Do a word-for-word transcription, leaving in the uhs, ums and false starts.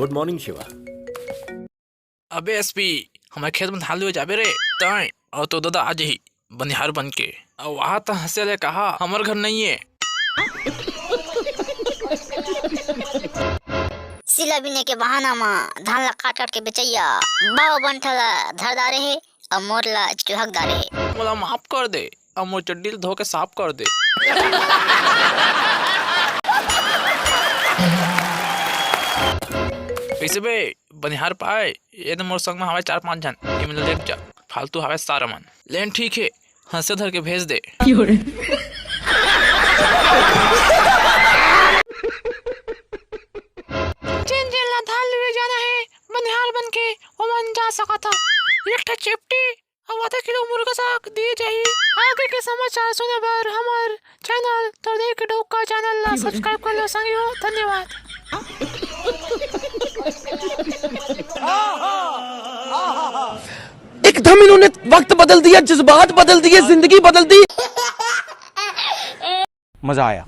गुड morning Shiva. अबे SP, हमर खेत में धान लुए जाबे रे, तैं अउ तो ददा आ जही बनिहार बन के। अउ वहाँ त हंसे ले कहा, हमर घर नहीं है। सिला बिने के बहाना म धान ला काट काट के बेचैया बाबा बंठा ला धर डारे हे, अउ मोर ला चुहक डारे हे। मोला माफ कर दे, अउ मोर चड्डी ला धो के साफ कर दे। कैसे बे, बनिहार पाए? ये तो मोर संग में हवे चार पांच झन, ये मन ला लेट जा, फालतू हवे सारा मन। लेन ठीक है, हंसे धर के भेज दे। जेन जेन ला धान लुए जाना है बनिहार बन के, ओमन जा सकत ह। एक ठा चेपटी अउ आधा किलो मुर्गा साग दिए जाही। आगे के समाचार सुने बर हमर चैनल तोरदेर के डौका चैनल ला सब्सक्राइब कर लो संगियो। धन्यवाद। एकदम इन्होंने वक्त बदल दिया, जज्बात बदल दिए, जिंदगी बदल दी। मजा आया।